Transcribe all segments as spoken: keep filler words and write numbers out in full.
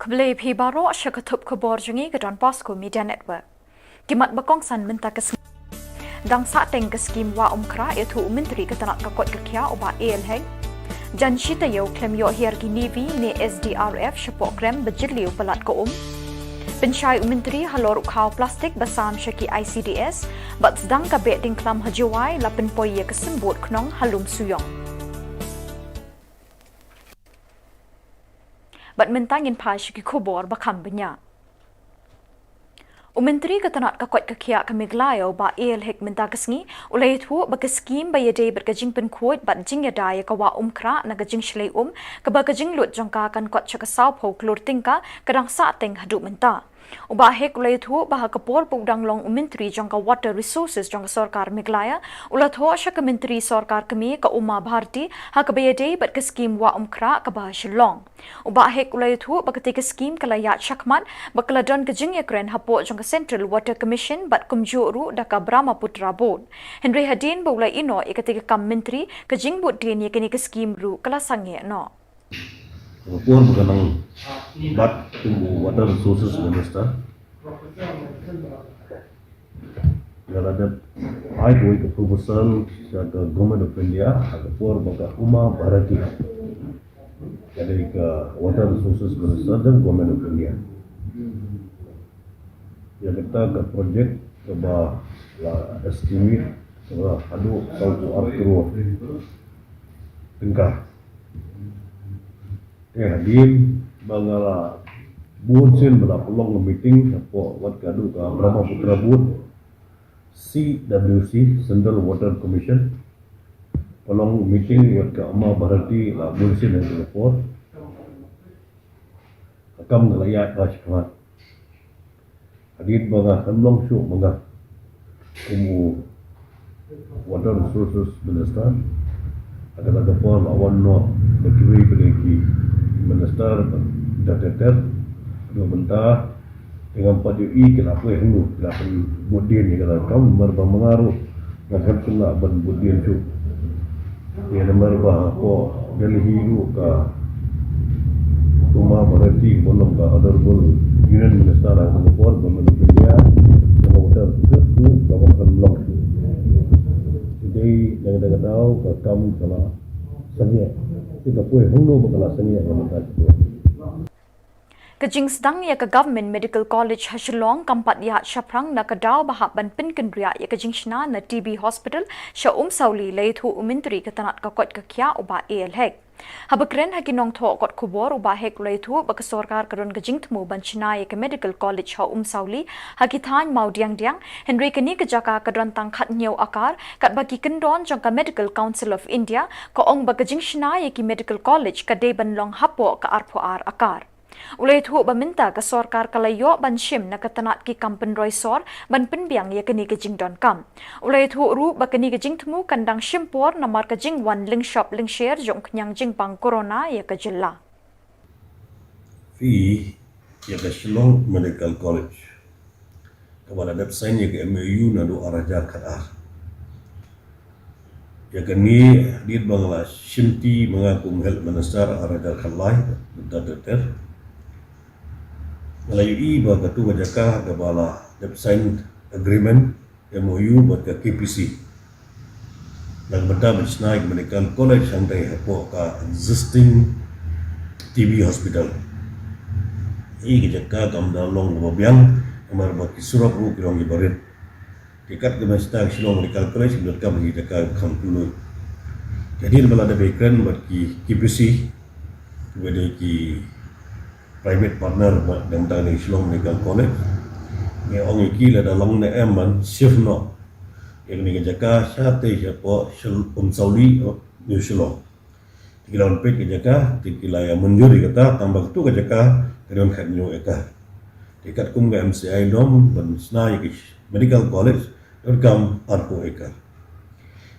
Blei phi baroh sha ka thup khubor jong ngi ka Don Bosco Media Network. Ki mat ba kongsan mynta ka sngi. Dang sahteng ka skim wah umkhrah, ïathuh u Myntri ka tnat ka koit ka khiah u Bah A L Hek. Jan shi taïew khlem ïoh hiar ki Navy ne S D R F shapoh krem ba jylliew palat ka um. Pynshai u Myntri halor u khaw plastik ba sam sha ki I C D S, bad sdang ka beh diengkhlam ha Jowai la pynpoi ïa ka symbud khnong ha Lumsuiong. Bad mynta ngin phai sha ki khubor ba kham bniah. U Myntri ka tnat ka koit ka khiah ka Meghalaya u Bah A L Hek mynta ka sngi u la ïathuh ba ka skim ba ïadei bad ka jingpynkhuid bad jingïada ïa ka wah umkhrah na ka jingshlei um kaba ka jinglut jong ka kan kot sha ka sawphew klur tyngka ka dang sahteng haduh mynta. U Bah Hek u la ïathuh ba ha ka por ba u dang long u Myntri jong ka Water Resources jong ka sorkar Meghalaya, u la thoh sha ka Myntri sorkar kmie ka Uma Bharti ha kaba ïadei bad ka skim wah umkhrah kaba ha Shillong. U Bah Hek u la ïathuh ba katei ka skim ka la ïaid shakhmat bad ka la don ka jingïakren hapoh jong ka Central Water Commission bad kumjuh ruh da ka Brahmaputra Board. Hynrei hadien ba u la ïehnoh ïa katei ka kam Myntri, ka jingbud dien ïa kane ka skim ruh ka la sangeh noh. Ka por ba ka nang bat kum u Water Resources Minister, nga la dep ai kawei ka proposal sha ka Government of India ha ka por ba ka Uma Bharti ka dei ka Water Resources Minister jong Government of India. Ïa kata ka project kaba la estimate kaba haduh sawphew ar klur tyngka. Te hadien ba nga la bun sien ba la pynlong meeting hapoh wat ka haduh ka Brahmaputra Board, C W C, Central Water Commission, pynlong meeting wat ka Uma Bharti la bun sien ha ka por. Ka kam ka la ïaid ba shakhmat. Hadien ba nga khlem long shuh ba nga kum u Water Resources Minister, ha kata ka por la wan noh da kiwei pat ki minister bad ter ter ter. Haduh mynta te ngam pat ïohi ki la poi hangno, ki la pynbud dien ïa kata ka kam, namar ba ma nga ruh nga khlem shym lah ban bud dien shuh. Ïa namar ba hapoh Delhi ruh ka Uma Bharti ba long ka Honorable Union Minister ha ka por ba mynta ka ïa ka Water Resources ruh ka ba khlem long shuh. Te dei na kata ka daw ka kam ka la sangeh. Te ka poi hangno ba ka la sangeh ka mynta ka por. Ka jingsdang ïa ka Government Medical College ha Shillong kam pat ïaid shaphrang na ka daw ba hap ban pynkynriah ïa ka jingshna na T B Hospital sha Umsawli, la ïathuh u Myntri ka tnat ka koit ka khiah u Bah A L Hek. Haba kren ha ki nongthoh kot khubor, u Bah Hek u la ïathuh ba ka sorkar ka don ka jingthmu ban shna ïa ka Medical College ha Umsawli ha ki thaiñ Mawdiangdiang, hynrei kane ka jaka ka don tang khathynñiew akar, katba ki kyndon jong ka Medical Council of India ka ong ba ka jingshna ïa ki Medical College ka dei ban long hapoh ka arphew ar akar. U la ïathuh ba mynta ka sorkar ka la ïoh ban shim na ka tnat ki kam pynroi sor ban pynbiang ïa kane ka jingdonkam. U la ïathuh ruh ba kane ka jingthmu kan dang shim por namar ka jingwan lyngshop lyngsher jong u khñiang jingpang corona ïa ka jylla. Phi, ïa ka Shillong Medical College kaba la dep sign ïa ka M O U naduh ar hajar khatar. Ïa kane hadien ba nga la shimti ma nga kum Health Minister ar hajar khatlai, mynta ter ter, nga la ïohi ba katu ka jaka kaba la dep sign agreement, M O U bad ka K P C na ka bynta ban shna ïa ka Medical College hangtei hapoh ka existing T B Hospital. Ïa ka jaka kam da long kaba biang namar ba ki surok ruh ki long kiba rit. Te kat kaba shna ka Shillong Medical College ki donkam ïa ka jaka kham kylluid. Te hadien ba la dep ïakren bad ki K P C, kiba dei ki private partner bad na ka bynta kane ka Shillong Medical College, ngi ong ïa ki lada long ne em ban shift noh ïa kane ka jaka shatei shapoh Shil-, Umsawli, New Shillong. Te ki la wan peit ka jaka, te ki la ïa mynjur ïa kata, tang ba katu ka jaka ka don khathynñiew ekar. Te katkum ka M C I dom ban shna ïa ka Medical College, donkam arphew ekar.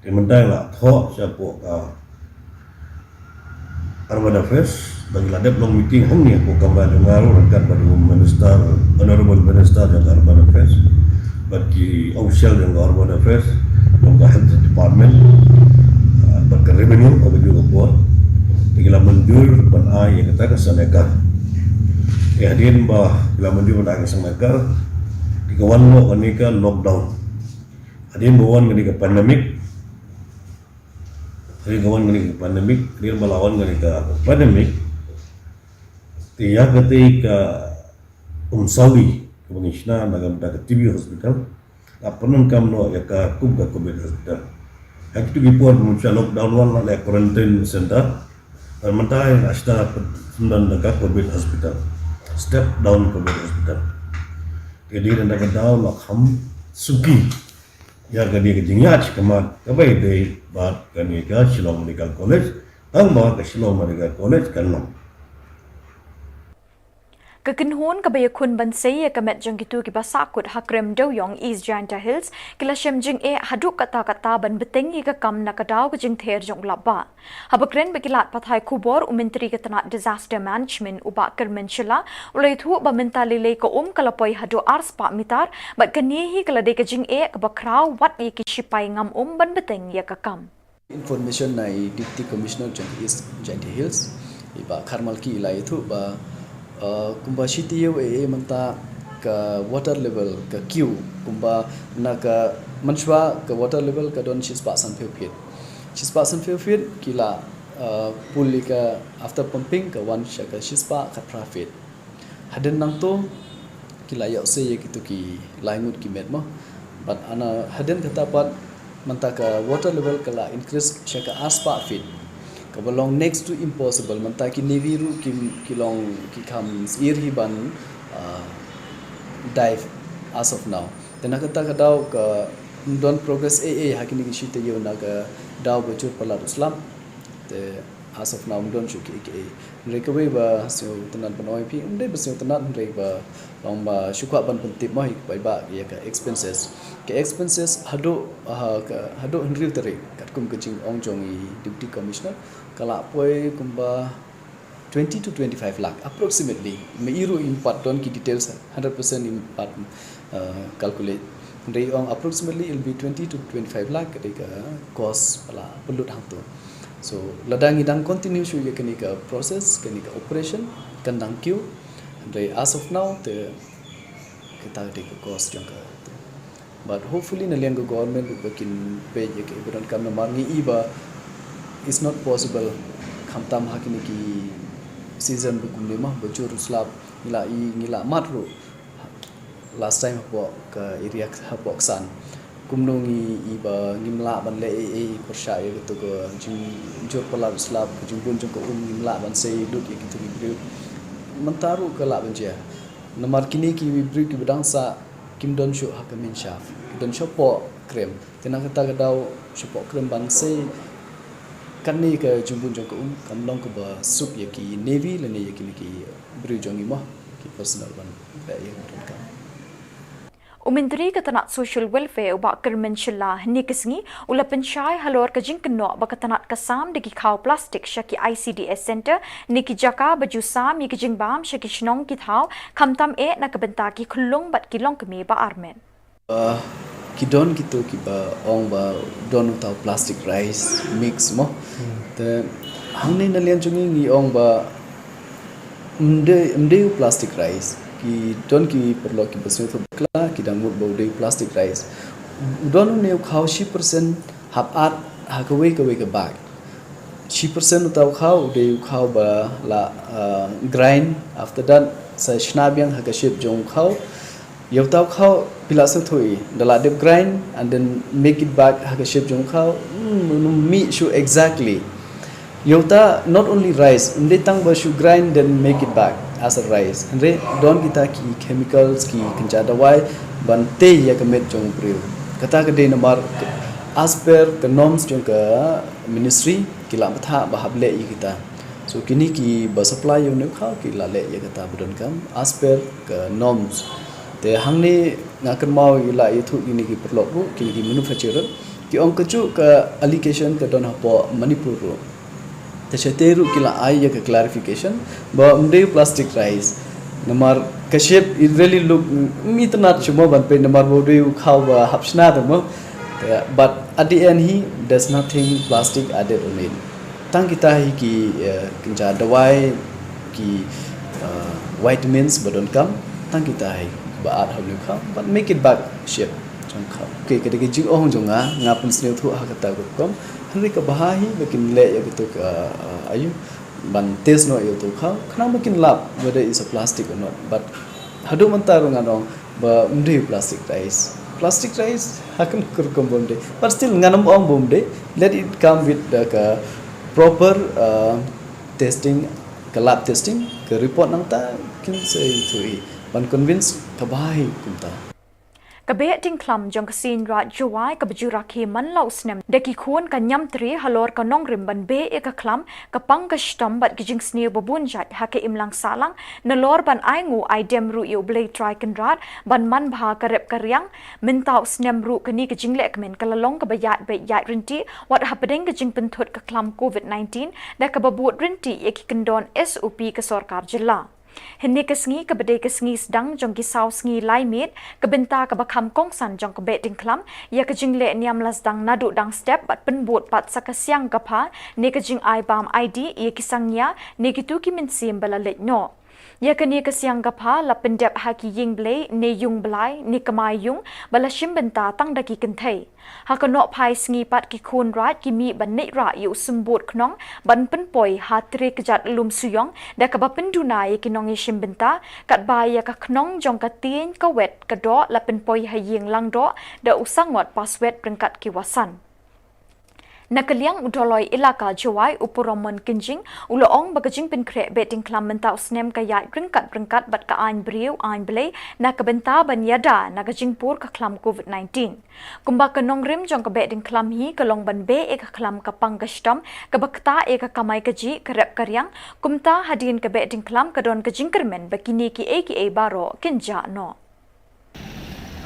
Te mynta la thoh shapoh ka Urban Affairs, ba ki la dep long meeting hangne hapoh kamra jong nga ruh ryngkat bad u Minister, Honorable Minister jong ka Urban Affairs, bad ki official jong ka Urban Affairs, jong ka Health Department, ah, bad ka Revenue, ha kajuh ka por. Te ki la mynjur ban ai ïa kata ka san ekar. Te hadien ba la mynjur ban ai ka seng naka, te ka wan noh kane ka lockdown. Hadien ba wan kane ka pandemic, hadien ba wan kane ka pandemic, hadien ba la wan kane ka pandemic, te ïa kata ka Umsawi kaba ngi shna na ka bynta ka T B hospital, la pyndonkam noh ïa ka kum ka covid hospital. Ha kitu ki por mynta lockdown wan la leh quarantine center. Bad mynta ïa la shna pyndonkam ka covid hospital, step down covid hospital. Te dei na ka daw la kham suki ïa kane ka jingïaid shakhmat kaba ïadei bad kane ka Shillong Medical College, tang ba ka Shillong Medical College kan long. Ka kynhun kaba ïakhun ban sei ïa ka met jong kito kiba sahkut ha Krem Dewiong, East Jaintia Hills, ki la shem jingeh haduh katta katta ban bteng ïa ka kam na ka daw ka jingther jong u lapbah. Haba kren bad ki lad pathai khubor, u Myntri ka tnat Disaster Management, u Bah Kyrmen Shylla, u la ïathuh ba mynta lei lei ka um ka la poi haduh ar spah mitar, bad kane hi ka la dei ka jingeh kaba khraw wat ïa ki shipai ngam um ban bteng ïa ka kam. Information na i Deputy Commissioner jong East Jaintia Hills, i Bah Kharmalki, i la ïathuh ba, uh, kumba shi taïew eh mynta ka water level ka kiew, kumba na ka mynshwa ka water level ka don shispah sanphew feet. Shispah sanphew feet ki la, uh, pull ïa ka, after pumping ka wan sha ka shispah khatphra feet. Hadien nangto ki la ïoh sei ïa kito ki lai ngut ki met mo. Bad ana hadien kata pat mynta ka water level ka la increase sha ka ar spah feet. Kaba long next to impossible, mynta ki navy ruh ki, ki long ki kham syier hi ban, uh, dive as of now. Te na kata ka daw ka don progress eh eh ha kine ki shi taïew na ka daw ba jur palat u slap. Te as of now ym don shuh kiei kiei. Hynrei kawei ba sngewtynnat ban ong ïa phi, ym dei ba sngewtynnat, hynrei ba long ba shu kwah ban pyntip mo ïa ki paidbah ïa ka expenses. Ka expenses haduh, ha, ka, haduh hynriew tarik, katkum ka jingong jong i Deputy Commissioner, ka la poi kumba twenty to twenty-five lakh approximately. Me i ruh im pat don ki details hundred percent im pat, uh, calculate. Hynrei ong approximately it'll be twenty to twenty-five lakh ka dei ka cost ba la pynlut hangto. So lada ngi dang continue shuh ïa kane ka process, kane ka operation, kan dang kiew. Hynrei as of now te kata ka dei ka cost jong ka. But hopefully na liang ka government ruh ba kin peit ïa kaei ba donkam, namar ngi i ba it's not possible khamtam ha kine ki season ba kumne mo ba jur u slap. Ngi la i, ngi la mad ruh last time hapoh ka area hapoh Ksan. Kumno ngi i ba ngim lah ban leh ei ei pyrshah ïa kato ka jingjur palat u slap, ka jingbun jong ka um, ngim lah ban sei lut ïa kito ki briew. Mynta ruh ka lah ban jia. Namar kine ki briew kiba dang sah kim don shuh ha ka main shaft, ki don shapoh Krem. Te na kata ka daw shapoh Krem ban sei kane ka jingbun jong ka um kam long kaba suk ïa ki navy lane ïa kine ki briew jong ngi mo, ki personnel ban leh ïa ka donkam. U Myntri ka tnat Social Welfare, u Bah Kyrmen Shylla, hynne ka sngi u la pynshai halor ka jingkynnoh ba ka tnat ka sam da ki khaw plastik sha ki I C D S Centre ne ki jaka ba ju sam ïa ki jingbam sha ki shnong ki thaw, khamtam eh na ka bynta ki khyllung bad ki longkmie ba armet. Uh, ki don kito kiba ong ba don uta u plastic rice mix mo. Hmm. Te hangne na liang jong ngi ngi ong ba ym dei, ym dei u plastic rice. Ki don ki paralok kiba sngewthuh bakla, ki dang mut ba u dei u plastic rice. U don une u khaw shi percent hap at ha kawei kawei ka bag. Shi percent uta u khaw u dei u khaw ba la, uh, grind, after that sa shna biang ha ka shape jong u khaw. Ïa uta u khaw phi la sngewthuh i, da la dep grind and then make it back ha ka shape jong u khaw, hmm, ym mih shuh exactly. Ïa uta not only rice, ym dei tang ba shu grind then make it back as a rice. Hynrei don kita ki chemicals, ki kynja dawai ban tei ïa ka met jong u briew. Kata ka dei namar as per ka norms jong ka ministry ki la bthah ba hap leh ïa kita. So kine kiba supply ïa une u khaw ki la leh ïa kata ba donkam as per ka norms. Te hangne nga kynmaw i la ïathuh kine ki paralok ruh, kine ki manufacturer, ki ong kajuh ka allegation ka don hapoh Manipur ruh. Te shatei ruh ki la ai ïa ka clarification ba ym dei u plastic rice. Namar ka shape it really look, mm, itynnad shuh mo ban peit namar ba u dei u khaw ba hap shna te mo. Te, but at the end hi there's nothing plastic added on it. Tang kita hi ki, eh, kynja dawai, ki, vitamins ba donkam tang kita hi ba at ha u khaw, but make it back shape jong khaw. Okay, ka dei ka jingong jong nga, nga pynsngewthuh ha kata ka rukom. Hynrei ka bha hi ba kin leh ïa kito ka, uh, ayu ban test noh ïa uto u khaw. Khnang ba kin lap whether it's a plastic or not. But haduh mynta ruh ngan ong ba ym dei plastic rice. Plastic rice ha kano ka rukom ba ym dei. But still ngan ym ong ba ym dei. Let it come with the ka proper, uh, testing, ka lab testing, ka report nangta kin sa ïathuh hi ban convince ka bha hi kumta. Ka Behdeiñkhlam jong ka Seiñ Raij Jowai kaba ju rakhe man la u snem da ki khun ka Niamtre halor ka nongrim ban beh ïa ka khlam, ka pang ka shitom bad ki jingsniew ba bun jait ha ka imlang sahlang, nalor ban ai nguh ai dem ruh ïa U Blei Trai Kynrad ban man bha ka rep ka riang. Mynta u snem ruh kane ka jinglehkmen ka la long kaba ïaid beit ïaid ryntih wat hapdeng ka jingpynthut ka khlam covid nineteen da kaba bud ryntih ïa ki kyndon S O P ka sorkar jylla. Hynne ka sngi kaba dei ka sngi sdang jong ki saw sngi lai miet, ka bynta kaba kham kongsan jong ka Behdeiñkhlam ïa ka jingleh niam la sdang naduh dang step bad pynbud pat sa ka siang ka pha ne ka jingai bam aidi ïa ki sangñia ne kito ki mynsiem ba la leit noh. Ïa kane ka siang ka pha la pyndep ha ki ïing blei ne ïung blai ne kamai ïung ba la shim bynta tang da ki kynthei. Ha ka nohphai sngi pat ki khun raij ki mih ban ïaid rah ïa u symbud khnong ban pynpoi ha tre kjat lum shuh ïong da kaba pynduna ïa ki nongïashim bynta, katba ïa ka khnong jong ka Tieñ ka Wet ka Doh la pynpoi ha ïing Langdoh da u Sangot Paswet ryngkat ki wasan. Na ka liang u Doloi Elaka Jowai u Pu Romon Kynjing u la ong ba ka jingpynkhreh Behdeiñkhlam mynta u snem ka ïaid ryngkat ryngkat bad ka aiñ briew aiñ blei na ka bynta ban ïada na ka jingpur ka khlam covid nineteen. Kumba ka nongrim jong ka Behdeiñkhlam hi ka long ban beh ïa ka khlam ka pang ka shitom kaba ktah ïa ka kamai kajih ka rep ka riang, kumta hadien ka Behdeiñkhlam ka don ka jingkyrmen ba kine kiei kiei baroh kin jah noh.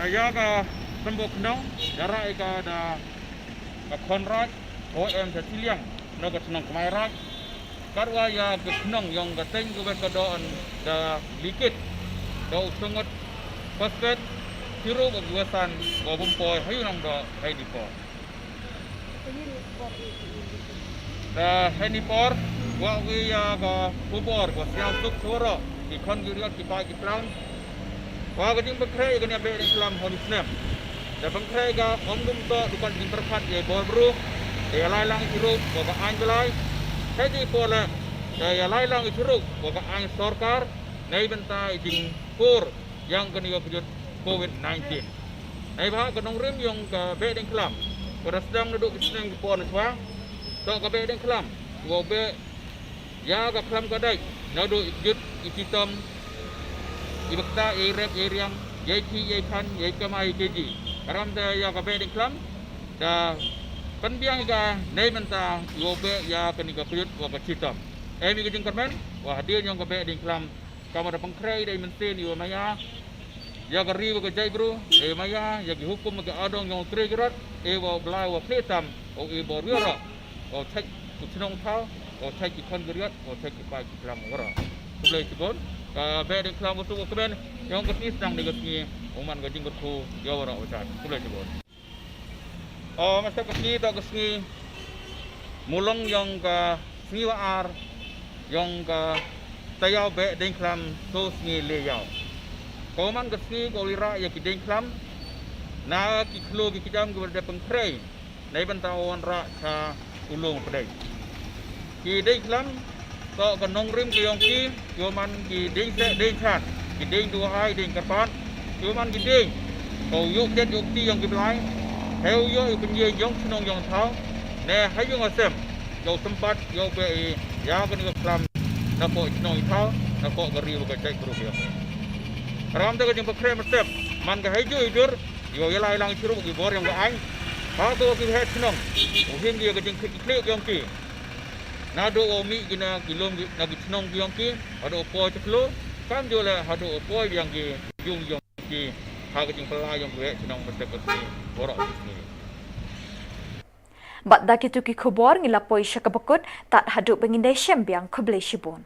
Ïa ka symbud khnong ïa rah ïa ka da ka khon raij, ko em sa chiliang na ka chnong kmai raij. Katwa ïa ka khnong ïong ka Teiñ ka Wet ka Doh da likit da u Sangot Paswet, chirup ki wasan ko bym poi ha ïung nong da hai di por. Da hynne por wa wi ïa ka khubor ko sñiaw suk suro ki khon ki riat ki paid ki khlaw. Wa ka jingpynkhreh ïa ka niam Behdeiñkhlam ha une u snem. Da pynkhreh ka ym dum to du ka jingpyrkhat ïa bor bru. Da ïa lai lang chirup wa ka aiñ blai. Hynne por la da ïa lai lang chirup wa ka aiñ sorkar. Nei bynta ïa jingpur ïa kane ka kjut covid nineteen. Neibhah ka nongrim ïong ka Behdeiñkhlam ka da sdang naduh ki snem ki por na chwa. To ka Behdeiñkhlam wow beh ïa ka khlam ka dei naduh i kjut i chitom, i bakta, i rep, i riang, i ki, i khan, i kama, i keji. Karam te ïa ka Behdeiñkhlam da pynbiang ka nei bynta wow beh ïa kane ka kjut wa ka chitom. Em i ka jingkyrmen wa hadien ïong ka Behdeiñkhlam. Ka ma da pynkhreh da i mynsiem i wa maya ïa ka ri wa ka jaitbru, i wa maya ïa ki hukum wa ki adong ïong u Trai Kynrad, i wa u Blai wa khlieh tam, o i bor wi ra, o thek u chnong thaw, o thek ki khon ki riat, o thek ki paid ki khlaw wa ra. Khublei chibun. Ka Behdeiñkhlam wa suk wa kmen ïong ka sngi sdang da ka sngi u man ka jingkyrkhu ïa wa ra wa jat. Khublei chibun. O, mynta ka sngi, to ka sngi mulong ïong ka sngi wa ar ïong ka taïaw Behdeiñkhlam, to sngi le ïaw. Ko man ka sngi ko lira ïa ki deiñkhlam na ki khloo ki kjam ki wa da pynkhreh nei bynta wan ra cha u long pdeng. Ki deiñkhlam to ka nongrim ka ïong ki, ki wa man ki deiñ seh deiñ chan, ki deiñ duwai deiñ kyrpad, ki wa man ki deiñ ka u ïoh tet ïoh kti ïong ki blai, hei u ïoh ïa u pynïeng ïong chnong ïong thaw, ne hei ïong asem ïa u sympat ïa u beh ïa kane ka khlam na poh chnong ïa thaw, na poh ka ri wa ka jaitbru ïong. Karam te ka jingpynkhreh mynsiem man ka hei ju i dur ïa u ïa lai lang chirup ki bor ïong ka aiñ. Ha to ki heh chnong u him ki ïa ka jingkhih ki khlieh ïong ki. Naduh u mih ki na ki lum ki na ki chnong ki ïong ki, haduh u poi cha khloo, kam ju leh haduh u poi biang ki ïung ïong ki ha ka jingpyllait ïong ki heh chnong mynta ka sngi, baroh ki sngi. Bad da kitu ki khubor ngi la poi sha kaba kut, tad haduh ba ngin da shem biang, khublei shibun.